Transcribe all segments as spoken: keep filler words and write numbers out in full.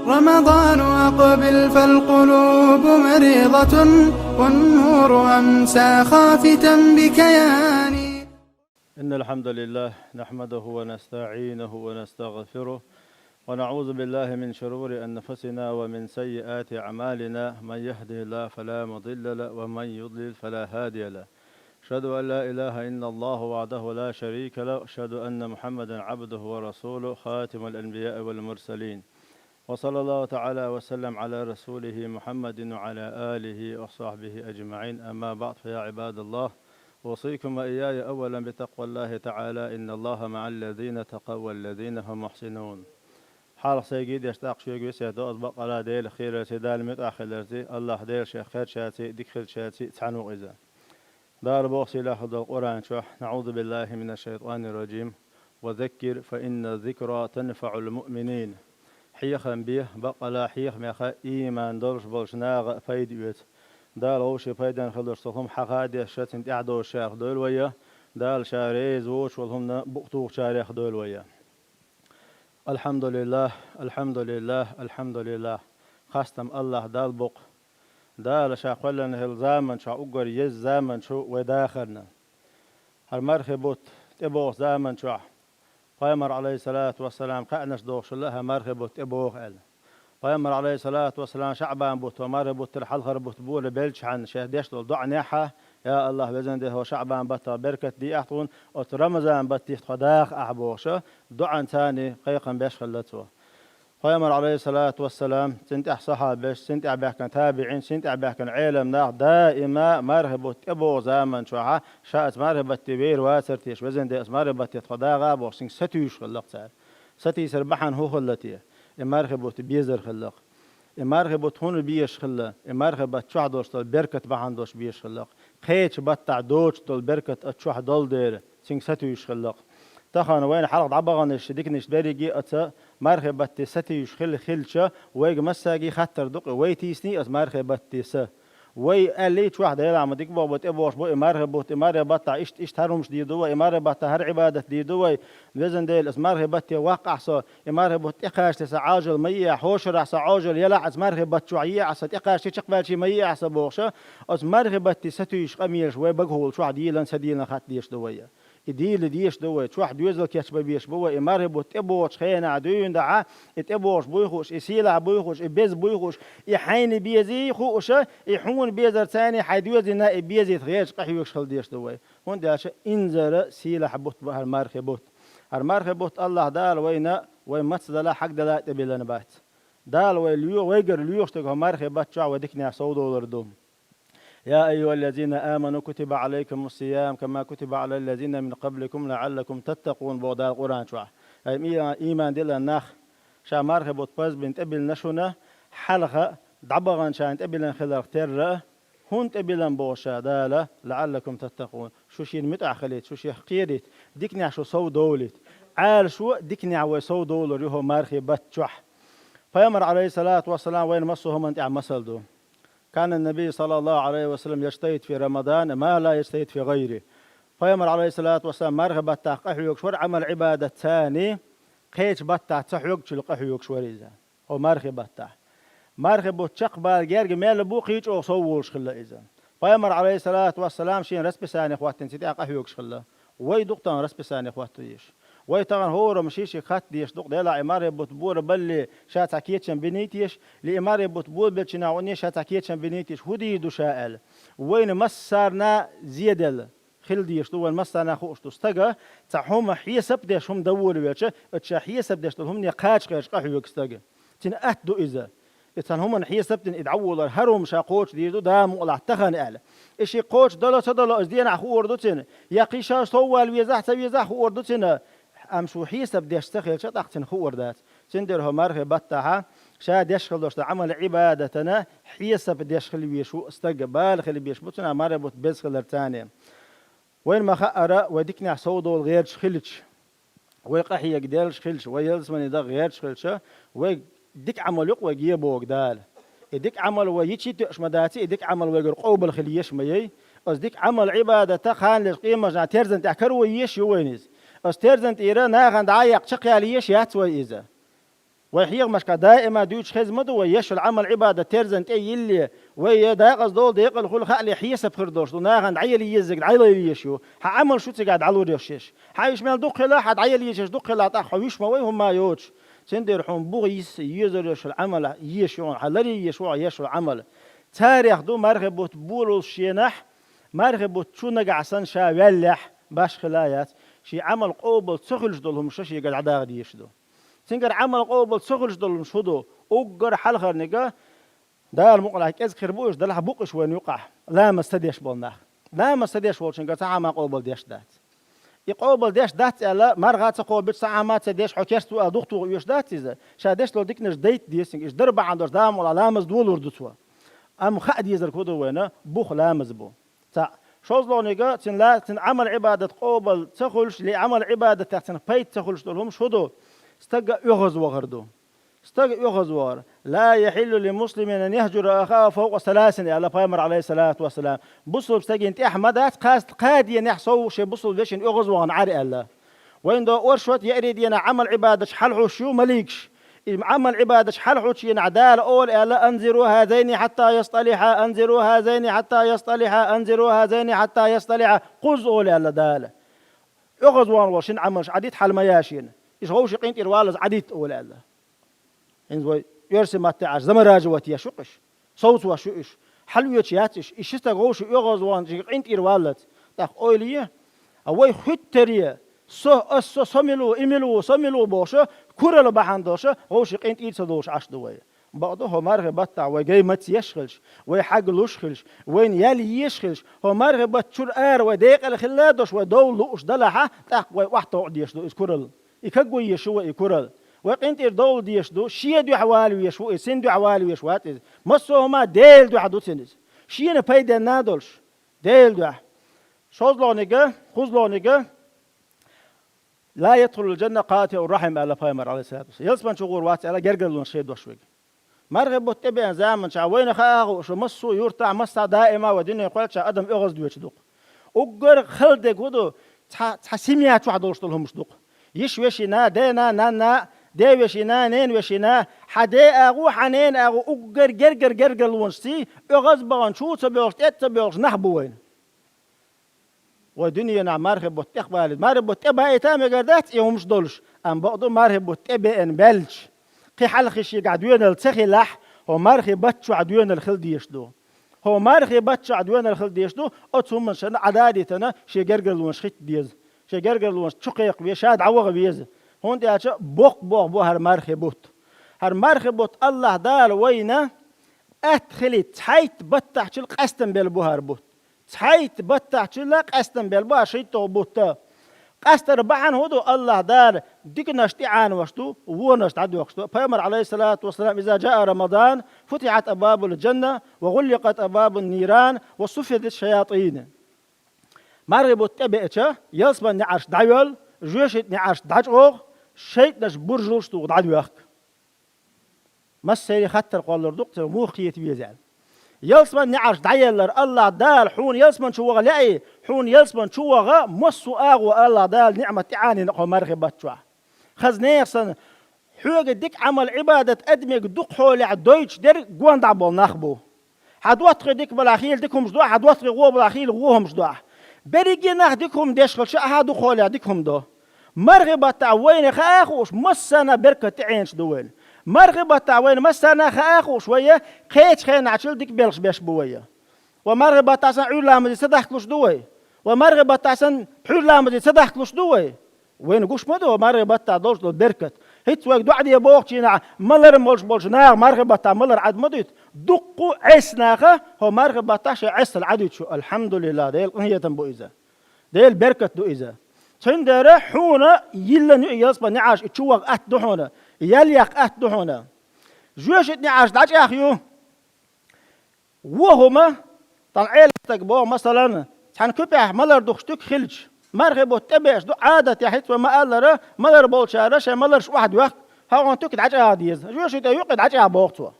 رمضان أقبل فالقلوب مريضة، والنور أمسى خافتا بكياني. إن الحمد لله نحمده ونستعينه ونستغفره، ونعوذ بالله من شرور أنفسنا ومن سيئات أعمالنا، من يهده الله فلا مضل له ومن يضلل فلا هادي له. أشهد أن لا إله إلا الله وحده لا شريك له، أشهد أن محمدا عبده ورسوله خاتم الأنبياء والمرسلين، وصلى الله تعالى وسلم على رسوله محمد وعلى آله وصحبه أجمعين. أما بعد، فيا عباد الله، أوصيكم وإياي أولا بتقوى الله تعالى، إن الله مع الذين اتقوا والذين هم محسنون. Хьалха сайга деш тӀаккха шуьга весет до аз бакъала Дела хийрарций, Дала муьтӀахь хиларций, Аллахь Дела шех херчарций, дика хилчарций цхьаьна ву иза. Дала боху сийлахь долу Къуръан чохь: «أعوذ بالله من الشيطان الرجيم. وذكر فإن الذكرى تنفع المؤمنين». Хьехам бе, бакъала хьехамех ийман долуш болчу наха а пайда оьцу. Дала вовшийн пайдана хилуш цу хӀума хьаха а деш, ша цуьнан тӀаьхьа долуш шарах дойла вайя, Дала ша реза воцуш волу хӀуманна букъ тухучарех дойла вайя. Алхьамдулиллах, алхьамдулиллах, алхьамдулиллах. Хастам Аллахь Далла боккху. Дала ша кхоьллина хилла заман чохь уггар еза заман чу вай дахарна. ХӀара мархи бутт тӀебогӀу заман чохь Пайхамар, Ӏалайхиссалату вассалам, кхаьънаш дохуш хилла хӀара мархи бутт тӀебогӀу аьлла. Пайхамар, Ӏалайхиссалату вассалам, ШаӀбан бутт, хӀара мархи буттара хьалхара бутт бора белчхьана, шех деш долу доӀанехьа: «Я Аллахь, везан Дела, хӀара ШаӀбан баттах беркат диахь тхуна, оцу Рамазан баттах тхо даха ахь», – бохуша, доӀанца кхайкхам беш хилла цо. Пайхамар, Ӏалайхиссалату вассалам, цуьнан тӀехь сахьабаш, цуьнан тӀехь баьхкина табиӀин, цуьнан тӀехь баьхкина Ӏелам нах даима мархи бутт тӀебогӀу заман чохьа, ша оцу мархи батте вер вацара теша, везан Дела, оцу мархи батте тхо даха а бохуш, цуьнга сатуьйсуш хилла-кх цара. Сатийсар бахьана хӀун хилла те? И мархи бутт безар хилла-кх. И мархи бутт хӀунда безаш хилла? И мархи батта чохь долуш долу беркат бахьана долуш безаш хилла-кх. Кхечу баттахь доцуш долу беркат оцу чохь долу дела, цуьнга сатуьйсуш хилла-кх. Тахана вайна хьалха дӀабаханаш, диканаш берриге а оцу мархи батте сатуьйсуш хилла хилча, вайга массаьрга хаттар ду-кх, вай тийсний оцу мархи батте са? Вай аьллий чохь, Делахь ма дика боху, тӀебогӀуш бу и мархи бутт, и мархи баттахь иштта, иштта хӀара хӀумаш дийр ду вай, и мархи баттахь хӀара Ӏибадат дийр ду вай, везан Дела, аса мархи батте ваккхахь со, и мархи бутт тӀекхачале сан Ӏожалла ма еахь, хьошарахь сан Ӏожалла елахь, аса мархи батта чохь еахь сан, тӀекхачале чекхбаьлчий ма еахь сан бохуша, аса мархи батте сатуьйсуш къамелаш вай багахула чохь дийлан, ца дийлан хатта дезаш ду вай. И дийла дезаш ду вай, чохь доьзал кечбан безаш бу вай, и мархи бутт тӀебогӀучу хенахь дуьйна дахьа, и тӀебогӀуш буй хууш, и сийлахь буй хууш, и беза буй хууш, и хьайна безий хууша, и хьуна безар царний хьайн доьзална и безийта гӀерташ къахьоьгуш хила дезаш ду вай. ХӀунда аьлча инзара сийлахь бутт бу хӀара мархи бутт. ХӀара мархи бутт Аллахь Дала вайна, вай мацдала хьагдала тӀебиллина бац. Дала вай лоьху, вайгара лоьхуш дерг хӀара мархи батта чохь вай диканехь совдовлар ду. «يا أيها الذين آمنوا كتب عليكم الصيام كما كتب على الذين من قبلكم لعلكم تتقون», – боху Дала Къуръан чохь. Ай, и-, ийман диллина нах, ша мархи бутт парз бина тӀебиллина шуна, хьалха дӀабаханчарна тӀебиллина хиларх терра, хӀунда тӀебиллина боху ша Дала, «لعلكم تتقون», шу шена муьтӀахь хилийта, шу шех кхерийта, диканехь шу совдовлийта. Ӏалашо диканехь вай совдовлар ю хӀара мархи батта чохь. Пайхамар, Ӏалайхиссалату вассалам, вайна массо а хӀуманна тӀехь масал ду. «كان النبي صلى الله عليه وسلم يجتهد في رمضان ما لا يجتهد في غيره». Пайхамар, Ӏалайхиссалату вассалам, мархи баттахь къахьоьгуш вара Ӏамал-Ӏибадат царний, кхечу баттахь ца хьоьгучул къахьоьгуш вара иза. ХӀара мархи баттахь. Мархи бутт чекхбала герга мел бу, кхин чӀогӀа сов волуш хилла иза. Пайхамар, Ӏалайхиссалату вассалам, шена расписание хӀоттийна цу тӀехь къахьоьгуш хилла. Вай ду-кх тахана расписание хӀотто езаш. Вай тахана хӀораммо ши-ши хатта дезаш ду-кх, Делахь, и мархи бутт бора балале ша цхьа кечам бинийта езаш, или и мархи бутт болабеллачу хенахь ша цхьа кечам бинийта езаш, хӀун дийр ду ша аьлла. Вайна массарна зеделла хила дезаш ду, вайна массарна хууш ду. Стага цхьа хӀума хьесап а деш хӀума дан волавелча, оцу ша хьесап деш долу хӀумане кхача гӀерташ къахьоьгу стага. Цуьнан атта ду иза. И цхьана хӀуманна хьесап а дина и дӀаволар, хӀара хӀума ша кхочушдийр ду, Дала мукъалахь, тахана аьлла. И шен кхочушдало а, ца дало а, иза денахь хуур ду цуьнан. Я кхин ша соввала везахь а, ца везахь а хуур ду цуьнан. Амма шу хьесап деш ца хилча, тӀаккха цуьнан хуур дац. Цундела хӀара мархи баттахьа ша деш хила долуш долу Ӏамал-Ӏибадатана хьесап деш хила везаш ву стаг, бала хила безаш бу цунах мархи бутт беза хилар царний. Вайна ма-хаъара, вай диканехь совдовла гӀерташ хилча, вай къахьега деллаш хилча, вай ялсамане даха гӀерташ хилча, вай дика Ӏамал ю-кх вайга ен боху Дала. И дика Ӏамал вай йичий тоьуш ма дац, и дика Ӏамал вайгара къобал хила езаш ма яй. Оцу дика Ӏамал-Ӏибадата кхана леш къематдийнахь терзан тӀехь каро езаш ю вайна иза. Оцу терзан тӀера нахана дӀа а яккха чекхъяла езаш яц вай иза. Вай хьехамашка даима дуьйцуш хеза ма ду вай, еш йолу Ӏамал-Ӏибадат терзан тӀе йилле, вай я декъаза долу декъала хуьлу хаале хьесап хир долуш ду, нахана дӀаелла езарг дӀаелла езаш ю, хьан Ӏамал шу цигахь дӀалур йош еш. Хьан иша мел дукха хила, хьан дӀаелла езаш дукха хила, тӀаккха хьо вуьш ма вай хӀума йоцуш. Цундела хьуна буха йисса езар йош йолу Ӏамал еш ю хьуна, хьан ларъе еш ву хьо еш йолу Ӏамал. Царех ду мархи бутт болалуш шенахь, мархи бутт чу нагахь санна ша ваьллехь, баш хила яц, шен Ӏамал къобал ца хуьлуш долу хӀума ша шега дӀадаха дезаш ду. Цуьнгара Ӏамал къобал ца хуьлуш долу хӀумаш хӀун ду? Уггар хьалхарниг, Дала мукъалахь кӀезиг хир бу уьш, делахь бу-кх уьш вайна юкъахь, ламаз ца деш болу нах. Ламаз ца деш волчуьнгара цхьа хӀума къобал деш дац. И къобал деш дац аьлла, марха ца кхобуьйтуш, цхьа хӀума ца деш, хьо керста ву аьлла, духтуха оьшуш дац иза. Ша деш долу диканаш дайта деза цуьнга, иштта дар бахьана долуш Дала мукъалахь ламаз долур ду цо. Амма хаа дезарг хӀун ду вайна? Бух ламаз бу. Цхьаъ. ШолгӀаниг, цуьнан ла-, цуьнан Ӏамал-Ӏибадат къобал ца хуьлуш, ле Ӏамал-Ӏибадатех цуьнан пайда ца хуьлуш долу хӀумаш хӀун ду? Стаг оьгӀазван хир ду. Стаг оьгӀазван хир. «Ла яхьиллу ли муслимин ан яхьжура ахаху фавкъа саласин», аьлла Пайхамар, Ӏалайхиссалату вассалам. Бусулба стагана тӀехь ма дац, кхаста кхаа денехь сов шен бусулба вешина оьгӀазван хир аьлла. Вайна до оршот, еарин дийнахь Ӏамал-Ӏибадаташ хьалахьуш ю маликаш. И Ӏамал-Ӏибадаташ хьалахьучу дийнахь Дала олу аьлла: «Анзиру хазайни хьатта ясталиха, анзиру хазайни хьатта ясталиха, анзиру хазайни хьатта ясталиха». Кхузза олу аьлла Дала. ОьгӀазван волу шина Ӏамалш Ӏадита, хьала ма яшийна. Иша вовшийн къинтӀера валлалц Ӏадитта олу аьлла. ХӀинца вай оьрсийн маттахь аьлча замораживать еш ю-кх уьш. Совцош ю уьш. Хьалаоьцуш яц уьш. И ши стаг вовшийн оьгӀазван шега къинтӀера валлалц. ТӀаккха ойла е, а вай хуьттаре, со, ас со, со мила ву, и мила ву, со мила ву бохуш, куралла бахьана долуш, вовшийн къинтӀера ца долуш Ӏаш ду вай. Бакъду, хӀо мархи баттахь вай гай маца еш хилча, вай хьаг луш хилча, вайна ял еш хилча, хӀо мархи батта чуьра ара вай декъала хилла долуш, вай довла лууш далахь, тӀаккха вай охьатоху дезаш ду иза куралла. И кагго еш ю вай и куралла. Вай къинтӀера довла дезаш ду, шен дуьхьа вала везаш ву иза, цуьнан дуьхьа вала везаш вац иза. Массо а хӀума Делан дуьхьа ду цуьнан иза. Шена пайденна а долуш, Делан дуьхьа. ШолгӀаниг, кхузлониг: «Ла ядхулул джанна къатиӀур рахьим», аьлла Пайхамар, Ӏалайхиссалату вассалам. Ялсамани чу гӀур вац аьлла гергарлонаш хедош верг. Мархи бутт тӀебеана заманчохь вайна хаа а хууш, массо а юртахь, массахь даима вай дуьнен кхоьллинчохь адам оьгӀаздоьчуш ду-кх. Уггар хала дерг хӀун ду? Цхьа, цхьа семья чохь долуш долу хӀумаш ду-кх. Йиша вешина, дена, нанна, ден вешина, ненан вешина, хьан ден агӀо, хьан ненан агӀо, уггар гергара гергарлонашций, оьгӀаз а бахана, чу а ца боьлхуш, тӀе а ца боьлхуш нах бу вайна. Вай дуьненахь мархи бутт тӀехбалийта. Мархи бутт тӀебаийта а мегар дац и хӀумаш долуш, амма бакъду мархи бутт тӀебеана баьлча, кхин хьалха шегахь доьналла ца хилахь, хӀо мархи батта чохь доьналла хила дезаш ду. ХӀо мархи батта чохь доьналла хила дезаш ду, оцу хӀуманашна Ӏададитана шен гергарлонаш хӀитта деза. Шен гергарлонаш чу кхайкха веза, ша дӀаваха веза. ХӀунда аьлча боккха бохам бу хӀара мархи бутт. ХӀара мархи бутт АллахӀ Дала вайна атта хилийта цхьайтта баттахьчул къаьстина белла бу хӀара бутт. Цхьайтта баттахьчул къаьстина белла бу хӀара шийтталгӀа бутт. Къастар бахьана хӀун ду? АллахӀ Дала диканаш тӀеӀанавеш ду, вонаш дӀадоьхкуш ду. Пайхамар, Ӏалайхиссалату вассалам: «Иза джаа Рамадан, футихьат абвабул джанна ва гӀулликъат абвабун ниран ва суффидат шаятӀин». Мархи бутт тӀебеача, ялсаманин неӀарш дӀайоьллу, жоьжахатин неӀарш дӀачӀогӀу, шайтӀанаш буржалш дугӀу дӀадоьхку. Массеран хаттар кхоллалур ду-кх церан, муха кхета веза аьлла. Ялсаманин неӀарш дӀаеллар, АллахӀ Дала хьуна ялсамани чу ваха лаьий, хьуна ялсамани чу ваха массо а агӀо АллахӀ Дала ниӀмат тӀеӀанийна-кх хьо мархи баттахь. Хаза нехан санна, хьоьга дика Ӏамал-Ӏибадат адамега дукха хьолехь дойтуш дерг гонаха болу нах бу. Хьан доттагӀий дика балахь хийла дика хӀумаш до, хьан доттагӀий вон балахь хийла вон хӀумаш до ахь. Берриге нах дика хӀума деш хилча, ахьа дукха хьолехь дика хӀума до. Мархи баттахь вайна хаа а хууш, массарна беркат тӀеӀенаш ду вайна. Мархи баттахь вайна массарна хаа а хууш, вай кхечу хенахьчул дика белхаш беш бу вай. Вай мархи баттахь санна Ӏуьйра ламазе ца дахкалуш ду вай. Вай мархи баттахь санна пхьуьйра ламазе ца дахкалуш ду вай. Вайна гуш ма ду вай мархи баттахь долуш долу беркат. ХӀинца вайга доӀа де бохучу хенахь, малар молуш болчу наха мархи баттахь малар Ӏад ма дуьту. Дуккха а Ӏеса наха хӀо мархи баттахь шайн Ӏесалла Ӏадуьтуш ю. АлхьамдулиллахӀ, Делан къинхетам бу иза. Делан беркат ду иза. Цундела хьуна йиллина ю и ялсаманин неӀарш, и чу ваха атта ду хьуна, ял яккха атта ду хьуна. Жоьжахатин неӀарш дӀачӀагӀ ю. Вон хӀума, тхан Ӏелам стаг боху, масалан, цхьана куьпехь малар духуш туька хилча, мархи бутт тӀебеача ду, Ӏадатехь хӀинца вай ма-аллара, малар болчара шайн маларш охьадоьхку, хьо хьуна туька дӀачӀагӀа деза. Жоьжахати юккъе дӀачӀагӀа боху цо.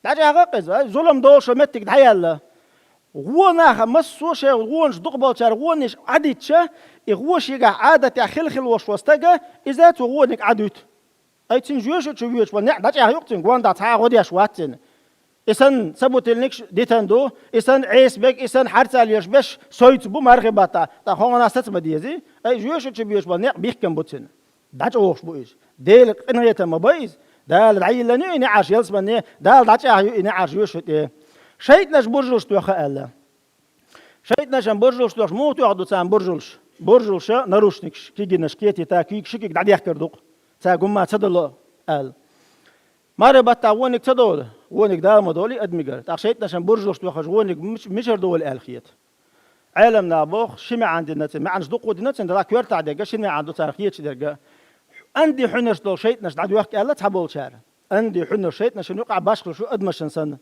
ДӀачӀагӀа-кх иза, зулам долуш меттиг дӀаяьлла. Вон наха массо а шайн вонаш дукха болчара вонаш Ӏадитча, и вон шегахь Ӏадатехь хила-хила волуш волу стага, иза цу вониг Ӏадуьту. Ай, цуьнан жоьша чу воьдуш болу некъ дӀачӀагӀйо-кх цуьнан, гонаха цхьа а гӀо деш вац цуьнан. И санна цабутыльникаш дитан ду, и санна Ӏеса бег, и санна хьарца лелош беш соьца бу мархи баттахь, ткъа хӀун гӀо саца ма дезий? Ай, жоьша чу боьдуш болу некъ бихкина бу цуьнан. ДӀачӀогӀуш бу иза. Делан къинхетам ма бу иза. Дала дӀайиллина ю и неӀарш ялсамане, Дала дӀачӀагӀйо и неӀарш жоьша тӀе. ШайтӀанаш буржалш тоьхна аьлла. ШайтӀанашна буржалш тоьхна, муха тоьхна ду царна буржалш? Буржалша наручникаш, кегийнаш кхетийта, куьйгаш ши куьг дӀадехкар ду-кх. Цара гумма ца дало аьлла. Мархи баттахь вониг ца долу, вониг Дала ма долий адамигара. ТӀаккха шайтӀанашна буржалш тоьхначу вониг мич-, мичара долу аьлла хета. Ӏеламнаха боху, ши маьӀна дина цуьнан, маьӀнаш дуккха дина цуьнан, дала коьртахь дерг а, шина маьӀна ду царна хеташ дерг а. Анди хьуьнарш долу шайтӀанаш дӀадоьхку аьлла цхьаболчара. Анди хьуьнарш шайтӀанаш ю, юкъахь башхалла шу адамашна санна.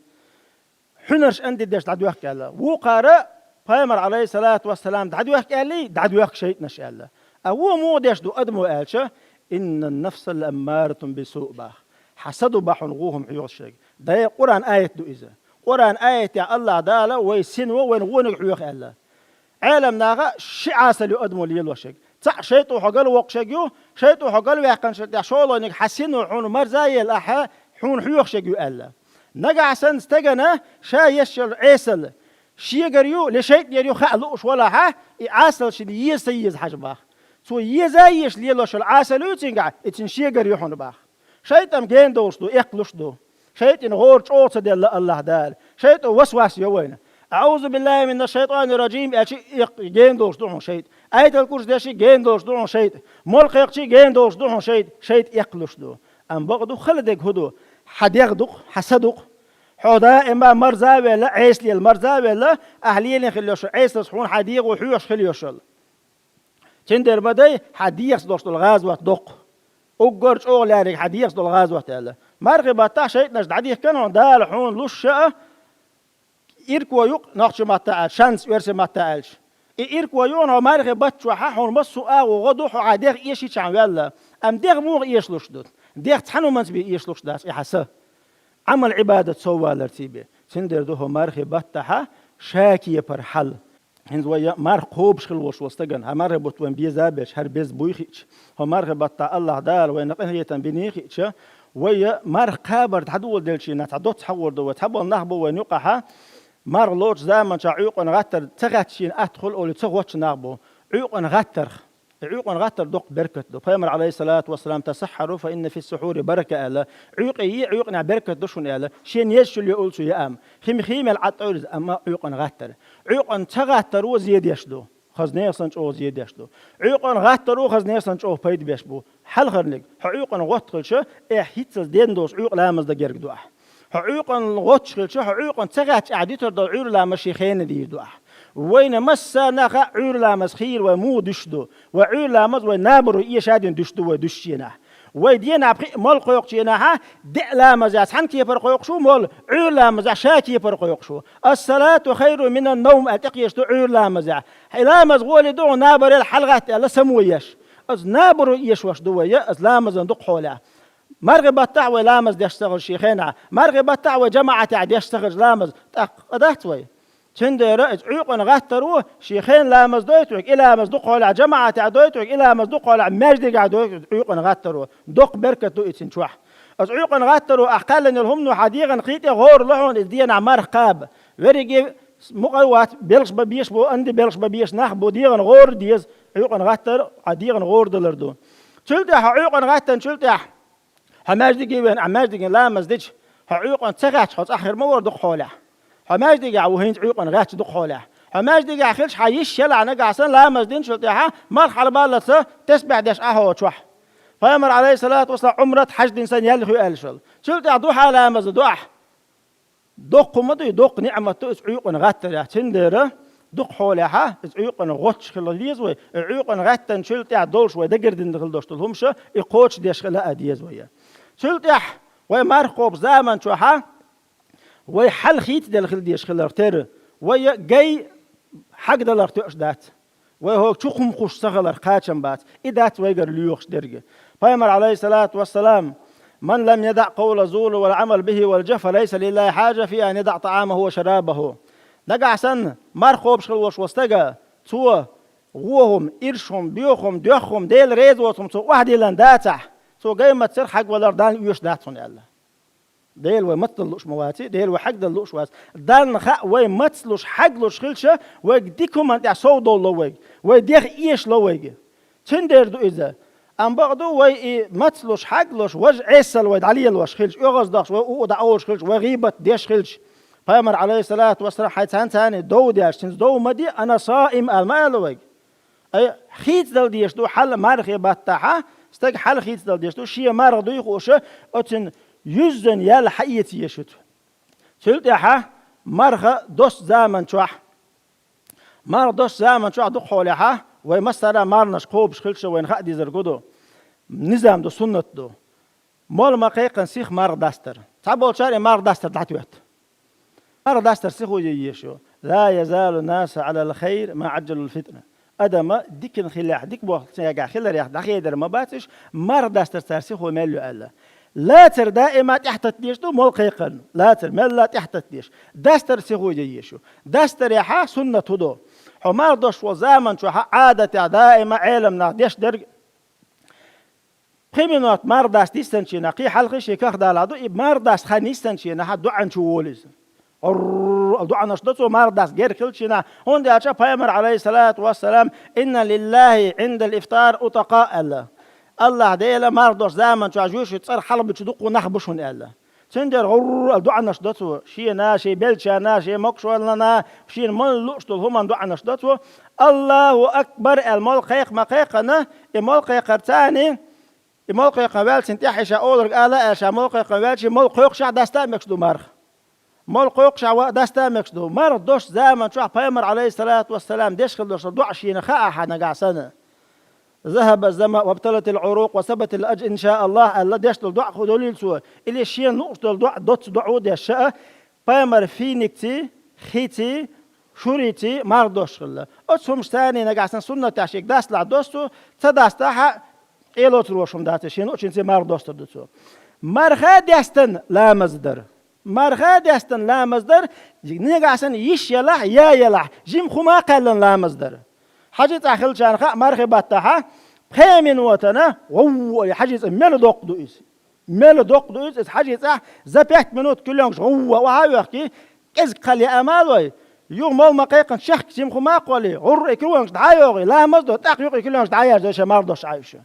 Хьуьнарш анди деш дӀадоьхку аьлла. Вукхара пайхамар, Ӏалайхиссалату вассалам, дӀадоьхку аьллий, дӀадоьхку шайтӀанаш аьлла. А вон муха деш ду адамо аьлча, иннан нафса лааммаратун бису бах. Хьан са ду бах хьуна вон хӀума хьоьхуш шега. Дала Къуръан аят ду иза. Къуръан аятехь Аллах Дала вай сино вайна вониг хьоьху аьлла. Ӏеламнаха ши Ӏасал ю адамо лелош ерг. Цхьаъ шайтӀо хьо галвоккхуш ерг ю, шайтӀо хьо галваьккхинчул тӀаьхьа шолгӀаниг хьан сино хьуна марза а елла ахьа, хьуна хьоьхуш ерг ю аьлла. Нагахь санна стагана ша еш йолу Ӏесалла шегара ю, я шайтӀанера ю хаа лууш валахьа, и Ӏасал шена еза ца еза хьажа бах. Цо еза а езаш лелош йолу Ӏасал ю цуьнгахь, и цуьнан шегара ю хьуна бах. ШайтӀа-м гена долуш ду, эккхалуш ду. ШайтӀина гӀора чӀогӀа ца делла Аллах Дала. ШайтӀо васвас йо вайна. «АӀузу биллахи мина шайтӀани раджим», аьлча, эккха гена долуш ду хьуна шайтӀа. Айтал курс деши гена долуш ду хьуна шайтӀа. Молла кхайкхачи гена долуш ду хьуна шайтӀа. ШайтӀа эккхалуш ду. Амма бакъ ду, хала дерг хӀун ду? Хьан дегӀ ду-кх, хьан са ду-кх. Хьо даима марза а велла, Ӏеса лела марза а велла, ахьа лелийна хила йиш йолу Ӏесаллас хьуна хьан дегӀо хьоьхуш хила йиш йолу. Цундела ма дай хьан дегӀаца долуш долу гӀазот доккха. Уггар чӀогӀа лаьрриг хьан дегӀаца долу гӀазот аьлла. Мархи баттахь шайтӀанаш дӀадихкина хьуна Дала хьуна луш а, ирко ю-кх нохчийн маттахь аьлча, шанс оьрсийн маттахь аьлча. И ирко ю хьуна хьо мархи батта чохь а, хьуна массо а агӀо гӀо ду, хьо хьан дегӀ эшийчхьана ваьлла. Амма дегӀ муха эшалуш ду? ДегӀ цхьана хӀуманца бен эшалуш дац и хьан са. Ӏамал-Ӏибадат сов валарций бен. Цундела ду хӀо мархи баттахьа ша кепара хьал. ХӀинца вай марха кхобуш хила волуш волу стагана, хьан мархи бутт вайн беза а беш, хӀара беза буй хиъча, хӀо мархи баттахь Аллах Дала вайна къинхетам биний хиъча, вай марха кхабар дӀадоладелчийна цхьа доцца хьагӀор ду вай, цхьаболу нах бу вайна юкъахьа, марха лоцу заманчохь Ӏуьйкъана гӀаттар ца хаьттичийна атта хуьлу олий ца хоттучу нах бу. Ӏуьйкъана гӀаттарх. И Ӏуьйкъана гӀаттар доккха беркат ду. Пайхамар, Ӏалайхиссалату вассалам, «Тасаххару, фа инна фиссухьури барака», аьлла. Ӏуьйкъе е, Ӏуьйкъанехь беркат ду шуна аьлла. Шен езачул йоуьйту цо яам. Хи-, хи мел Ӏад тӀе йолу иза, амма Ӏуьйкъана гӀаттар. Ӏуьйкъана ца гӀаттаро зе деш ду. Хаза нехан санна чӀогӀа зе деш ду. Ӏуьйкъана гӀаттаро хаза нехан санна чӀогӀа пайда беш бу. Хьалхарниг, хьо Ӏуьйкъана гӀоттахилча, эхь хӀинццалц ден долуш Ӏуьйкъа ламаз дан герга ду ахь. Хьо Ӏуьйкъана гӀотташ хилча, хьо Ӏуьйкъана ца гӀаьттича ахь дитар долу Ӏуьйра ламаз шен хенан дийр ду ахь. Вайна массарна а хаьа Ӏуьйра ламаз хийла вай муха дуьсуш ду. Вай Ӏуьйра ламаз вай набаро эша а дина дуьсуш ду вай дуьсучу хенахь. Вай денахь пхиъ молла кхойкхучу хенахьа, деа ламазехь цхьана кепара кхойкхуш ву молла, Ӏуьйра ламазехь ша кепара кхойкхуш ву. «Ас-салату хайрун минан-навм», аьлла тӀекхеташ ду Ӏуьйра ламазехь. Хьайн ламаз гӀоле ду хьуна набарел хьалагӀатта аьлла самогӀеш. Аса набаро эшош ду вай, я аса ламазан дукха хьолехь. Мархи баттахь вай ламаз деш ца хилча шен хенахь, мархи баттахь вай жамаӀатехь деш ца хилча ламаз, тӀаккха къа дац вай. Цундела иза Ӏуьйкъана гӀаттар ву, шен хенан ламаз дойту хьоьга, и ламаз дукха хьолехь жамаӀатехь дойту хьоьга, и ламаз дукха хьолехь маьждигехь дойту, иза Ӏуьйкъана гӀаттар ву. Доккха беркат ду и цуьнан чохь. Иза Ӏуьйкъана гӀаттар ву, ахь кхаьллина йолу хӀума ну хьан дегӀан кхин тӀе гӀора ло хьуна иза денахь марха кхаба. Верриге мукъа а вац, белхаш бан безаш бу, анди белхаш бан безаш нах бу, дегӀан гӀора деза, Ӏуьйкъана гӀаттар хьан дегӀан гӀора далар ду. Цул тӀаьхьа хьо Ӏуьйкъана гӀаттанчул тӀаьхьа, хьо маьждиге веана, ахь маьждиган ламаз дича, хьо Ӏуьйкъана ца гӀаьттича, хьо цӀахь хир ма вара дукха хьолехь. Хьо маьждигехь ву хӀинца Ӏуьйкъана гӀаьттича дукха хьолехь. Хьо маьждигехь хилча, хьан йиш елахь нагахь санна ламаз динчул тӀаьхьа, марха хьалабаллалц тесбихь деш Ӏа хьо чохь. Пайхамар, Ӏалайхиссалату вассалам, Ӏумрат, хьаьж дина санна ял хуьлу аьлла шуна. Цул тӀаьхьа духьа ламаз а ду ахь. Доккха хӀума ду и, доккха ниӀмат ду иза Ӏуьйкъана гӀаттарехь. Цундела дукха хьолехьа, иза Ӏуьйкъана гӀотташ хила деза вай, и Ӏуьйкъана гӀаьттанчул тӀаьхьа долуш вай дагардина хила долуш долу хӀумаш, и кхочушдеш хила а деза вай. Цул тӀаьхьа вай марха кхобу заман чохьа, вай хьал хийцаделла хила дезаш хиларх терра, вай гай хьагдаларх тоьаш дац. Вай хӀокху чу хӀума хуш ца хилар кхачам бац, и дац вайгара лоьхуш дерг. Пайхамар, Ӏалайхиссалату вассалам: «Ман лам ядаӀ къавла зур вал Ӏамал бихи вал джаффа, фалайса лиллахи хьажа фи ан ядаӀ тӀаӀамаху ва шарабаху». Нагахь санна, марха кхобуш хила волуш волу стага, цо вон хӀума, ирча хӀума, боьха хӀума, доьхна хӀума, Дела реза воцу хӀума цо охьадиллина дацахь, Цо гай мацара хьагвалар Далла оьшуш дац хьуна аьлла. Дела вай мацдала лууш ма вац, Дела вай хьагдала лууш вац. Далла хаа вай мацлуш, хьаглуш хилча, вайга дика хӀуманна тӀехь сов довлало вайга, вай дех эшало вайга. Цундела ду иза. Амма бакъду вай и мацлуш, хьаглуш, важа Ӏесалла вай дӀалелош хилча, оьгӀаздохуш вай у дӀаолуш хилча, вай гӀийбат деш хилча, Пайхамар, Ӏалайхиссалату вассалам, хьайн цхьанна цхьанна дов деш, цуьнца дов ма де, ана саим ала ма аьлла вайга. Ай, хийцадала дезаш ду хьал мархи баттахьа, стаг хьал хийцадала дезаш ду, шен марха дуй хууш, оцун юьззина ял хьаэца езаш ю цо. Цул тӀаьхьа марха доссачу заман чохь, марха доссачу заман чохь дукха хьолехьа, вай массара марханаш кхобуш хилча вайна хаа дезарг ду. Низам ду, суннат ду. Молла ма кхайкхина сиха марха дастар. Цхьаболчара и марха дастар дӀатоьтту. Марха дастар сихо е езаш ю. Ла язалу насу Ӏалал хайр ма Ӏаджалул фитна. Адам диканна хиларехь, дика боху цаьргахь хиларехь дӀахедар ма бац уьш, марха дастар цара сихо мел ю аьлла. Лацар даима тӀаьхьататта дезаш ду, молла кхайкхарна. Лацар мелла тӀаьхьататта дезаш. Дастар сихо е езаш ю. Дастарехьа суннат хӀун ду? Хьо марха доссуш волу заман чохьа Ӏадатехь даима Ӏеламнаха деш дерг, пхи минот марха даста йиссанченахь, кхин хьалхе шен кахдалахь ду, и марха даста хан йиссанченахьа доӀанна чу волу иза. Гӏурр, доӀанаш до цо марха даста герга хилченахь, хӀунда аьлча Пайхамар, Ӏалайхиссалату вассалам, «Инна лиллахи Ӏиндал ифтар утакъа», аьлла. Аллахь Дела марха доссучу заман чохь жоьжахати цӀера хьалхабуьтуш дуккха нах бу шуна аьлла. Цундела гӀурр аьлла доӀанаш до цо, шена, шен беллачарна, шен могушаллина, шена мала лууш долу хӀуманна доӀанаш до цо. «Аллаху акбар» аьлла молла кхайкха ма кхайкхина, и молла кхайкхарца царна, и молла кхайкхина ваьлла цунна тӀаьхьа ша олург ала аьлла, ша молла кхайкхина ваьлча, молла кхойкхушехь даста а мегаш ду марха. Молла кхойкхушехь ва даста а мегаш ду. Марха доссучу заман чохь Пайхамар, Ӏалайхиссалату вассалам, деш хила долуш доӀа шена хаахь нагахь санна. «Захаба зама вабталатил гӀурукъ ва сабатил аджр, иншааллахь», аьлла, деш долу доӀа хӀун долийла цо? Или шена лууш долу доӀа доцца доӀа деш ша а, Пайхамар финикций, хиций, шуриций марха доссуш хилла. Оцу хӀумаш царна нагахь санна суннатехь шега дасталахь доссу, ца дастахь а, къелоцур волуш хӀума дац, шена луучуьнций марха достур ду цо. Марха дестина ламаз дар. Марха дестина ламаз дар, нагахь санна йиш ялахь, я ялахь, жима хӀума а кхаьллина ламаз дар. Хьажи цӀахь хиллачарна хаьа мархи баттахьа, пхи минотана, вовва, хьажи цӀа мела доккха ду иза. Мела доккха ду иза, иза хьажи цӀахь за пять минут куьллангаш вовва, охьа а вехкий, кӀезиг кхалла яа ма алой, юха молла ма кхайкхина чехка жима хӀума а кхоллий, гӀурра и куьллангаш дӀа а йогӀий, ламаз до, тӀаккха юха и куьллангаш дӀа а яьржой ша марха доссуш Ӏайша.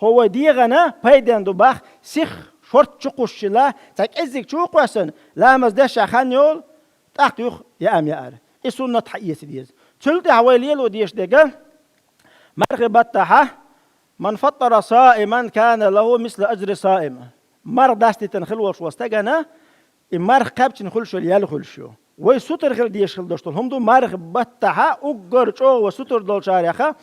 ХӀо вай дегӀана пайденна ду бах, сиха шорта чу кхуссуш хилла, цхьа кӀеззиг чу а кхоьссина, ламаз дешшехь хан йолу, тӀаккха юха яа ма яара. И суннат хьаэца деза. Цул тӀаьхьа вай лело дезаш дерг, мархи баттахьа, «Ман фаттара саиман, кана лаху мисла аджри саим». Марха дастийтина хила волуш волу стагана, и марха кхаьбчина хуьлуш йолу ял хуьлуш ю. Вай сутара хила дезаш хила долуш долу хӀума ду, марха баттахьа уггар чӀогӀа вай сутара долчареха,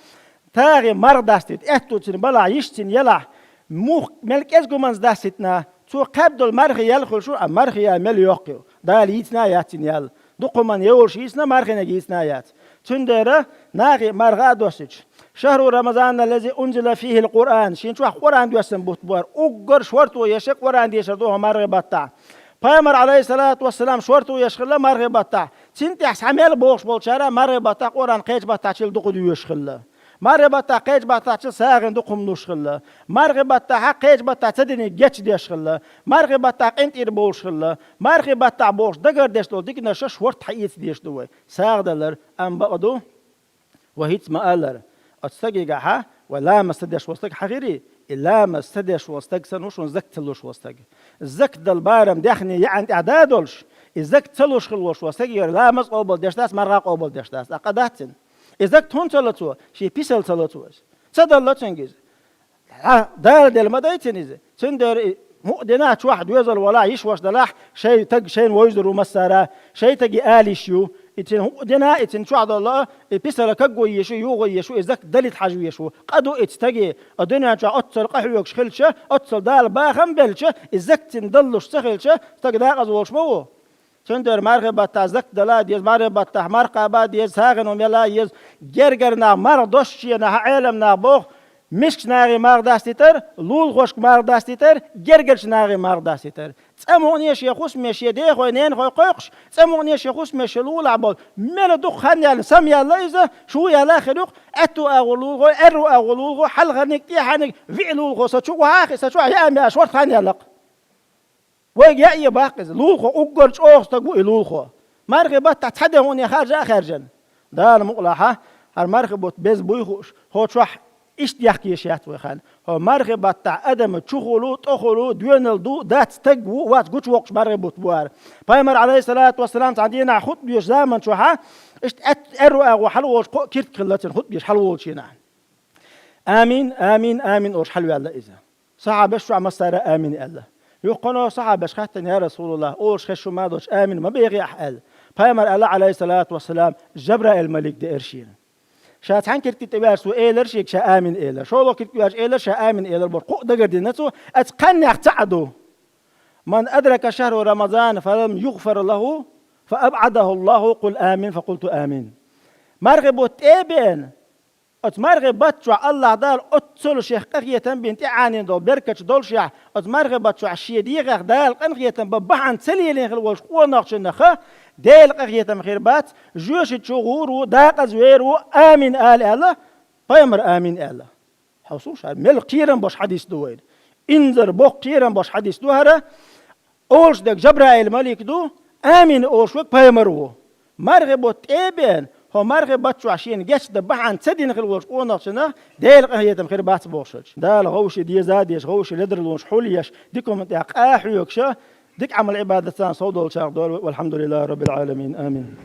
тагӀи марха дастийта, аьтту цуьнан балахь, йиш цуьнан елахь, мух мел кӀезиг хӀуманца дастийтина, цо кхаьбна долу мархи ял хуьлуш ю, а мархи ял мел йоккха ю. Дала йийцина а яц цуьнан ял. Дукха хӀуманна йолуш йийцина, мархиниг йийцина а яц. Цундела нахе марха а доссуьйтуш. «Шахру Рамазан аллази унзила фихил Къуръан». Шен чохь Къуръан доьссина бутт бу хӀара. Уггар шорто еш Къуръан дешар ду хӀара мархи баттахь. Пайхамар, Ӏалайхиссалату вассалам, шорто еш хилла мархи баттахь. Цуьнан тӀехь схьа мел бохуш болчара мархи баттахь Къуръан кхечу баттахьчул дукха доьшуш хилла. Мархи баттахь кхечу баттахьчул сагӀина дукха хӀума луш хилла. Мархи баттахьа кхечу баттахь ца диниг гечдеш хилла. Мархи баттахь къинтӀера болуш хилла. Мархи баттахь бохуш дагардеш долу диканаш шорта хьаэца дезаш ду вай. СагӀа далар, амма бакъ ду. Вай хӀинца ма-аллара, оцу стагегахьа, вай ламаз ца деш волу стаг хьахирий, и ламаз ца деш волу стаг санна ву шуна закат ца луш волу стаг. Закат дала барам даьхни яьӀна тӀехь да а долуш, и закат ца луш хила волуш волу стагера ламаз къобалдеш дац, марха къобалдеш дац. ТӀаккха дац цуьнан. И закат хӀунда ца ло цо? Шен писал ца ло цо иза. Ца далла цуьнга иза. Хьан Дала делла ма дай цуьнан иза. Цундела и муъдина чохь доьзал валахь, йиш ваша далахь, шайн таг шайна вовзар ву массара, шайн таге ала йиш ю. И цуьнан хӀуъа дина, и цуьнан чохь долу, и писала кагго езаш ву, юхо езаш ву, и закат далийта хьажа везаш ву. Къа ду и стаге, а дуьнен чохь оццал къахьоьгуш хилча, оццал Дала бахам а белча, и закат цуьнан даллуш ца хилча, стаг декъаза волуш ма ву. Цундела мархи баттахь закат дала а деза, мархи баттахь марха кхаба а деза, сагӀина хӀума яла а еза, гергара нах марха доссучу шена хьан Ӏеламнаха боху, мискачу нахе марха дастийтар, лулахошка марха дастийтар, гергарчу нахе марха дастийтар. ЦӀа мукъане шен хӀусаме шен дехой, ненахой кхойкхуш, цӀа мукъане шен хӀусаме шен лулахь болу мела дукха хан яьлла, сама яьлла иза, шу яьлла хир ю-кх, аьтту агӀор лулахой, аьрру агӀор лулахой, хьалхарниг, тӀаьхьарниг, виъ лулахо са чу гӀохьа а хи, са чохь яа меаш хӀорд хан яьлла-кх. Вайга яа баккха иза, лулахо, уггар чӀогӀа стаг ву и лулахо. Мархи баттахь цхьа де хӀуне харжа а хаьржина. Дала мукъалахь, хӀара мархи бутт беза буй хууш, хӀо чохь иштта яхкеш яц вай хан. ХӀо мархи баттахь адам чухула, тӀохула, доьналла ду, дац, стаг ву, вац, гучувоккхуш мархи бутт бу хӀара. Пайхамар, Ӏалайхиссалату вассалам, цхьана дийнахь хутба доьшучу заман чохь, иштта аьт-, аьрру агӀор хьалаволуш кхо киртиг хилла цуьнан хутба деш хьалаволучу хенахь. «Амин, амин, амин», олуш хьалаваьлла иза. Сахьабаш чохь массара «Амин», аьлла. Юххе а сахьабаш хаьттина: «Я Расулаллах, олуш хезаш хӀума долчу амин ма бехий ахь», аьлла. Пайхамар аьлла, Ӏалайхиссалату вассалам: «Жабраил-малик деара шена». Ша цхьана киртиг тӀе ваьлча, цо элира шега ша «Амин» элира. ШолгӀа киртиг ваьлча элира ша «Амин» элира боху. Кху а дагардина цо, оцу кхаьннех цхьаъ ду. «Ман адрака шахра Рамазана фа лам югфар лаху, фа абӀадаху Аллаху, къул амин, фа къулту амин». Мархи бутт тӀе а беана, оцу мархи баттахь Аллах Дала оццул шех къинхетам бина, тӀеӀаьнна долу беркаташ долушехь, оцу мархи баттахь шен дегӀах Дала къинхетам бан бахьана ца лелийна хила волчу къонахчунах Делан къинхетам хир бац, жоьжахати чу гӀур ву, декъаза вер ву, «Амин» ала аьлла, пайхамар «Амин» аьлла. Хьовсуш, хӀара мел кхерам бош хьадис ду вайна. Инзар боккха кхерам бош хьадис ду хӀара. Олуш дерг Жабраил-малик ду, «Амин» олуш верг пайхамар ву. Мархи бутт тӀе а беана, хӀо мархи баттахь шена гечдан бахьана ца дина хила волчу къонахчунах Делан къинхетам хир бац бохуш хилча. Дала вовшийн деза а дезаш, вовшийн ледарлонаш хьулъеш, дика хӀуманна тӀехь къа а хьоьгуш, дика Ӏамал-Ӏибадатца совдолчарах дойла вай. Валхьамдулиллахи Раббил Ӏаламин. Амин.